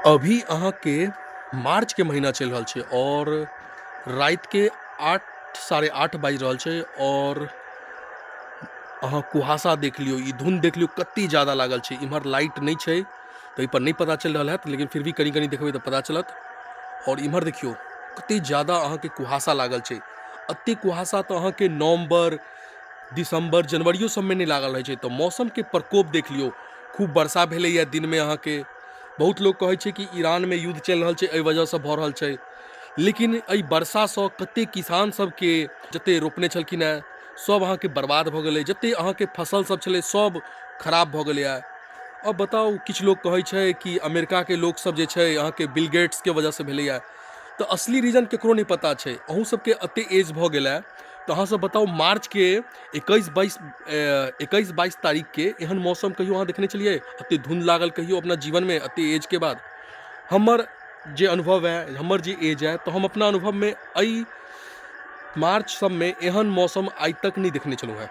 अभी अहाँके मार्चके महीना चलि रहल छै आओर रातिके 8 8:30 बाजि रहल छै आओर अहाँ कुहासा देख लियौ, ई धुंध देख लियौ कते ज्यादा लागल छै। इम्हर लाइट नहि छै तऽ एहिपर नहि पता चलि रहल हैत, लेकिन फिर भी कनि कनि देखबै तऽ पता चलत। आओर इम्हर देखियौ कते ज्यादा अहाँके कुहासा लागल छै। एते कुहासा तऽ अहाँके नवम्बर, दिसम्बर, जनवरियो सबमे नहि लागल रहै छै। तऽ मौसमके प्रकोप देख लियौ, खूब वर्षा भेलैए दिनमे। अहाँके बहुत लोक कहै छै कि ईरानमे युद्ध चलि रहल छै, एहि वजहसँ भऽ रहल छै, लेकिन एहि वर्षासँ कते किसान सबके जते रोपने छलखिन हेँ सब अहाँके बर्बाद भऽ गेलै, जते अहाँके फसल सब छलै सब खराब भऽ गेलैए। अब बताउ, किछु लोक कहै छै कि अमेरिकाके लोकसब जे छै अहाँके बिल गेट्सके वजहसँ भेलैए, तऽ असली रीजन ककरो नहि पता छै। अहूँ सबके एते एज भऽ गेल है तऽ अहाँ सब बताउ, मार्चके 21, 22, 21, 22 तारीखके एहन मौसम कहियो अहाँ देखने छलियै? एते धुंध लागल कहियो अपना जीवनमे एते एजके बाद? हमर जे अनुभव है, हमर जे एज है, तऽ हम अपना अनुभवमे एहि मार्च सबमे एहन मौसम आइ तक नहि देखने छलहुँ हेँ।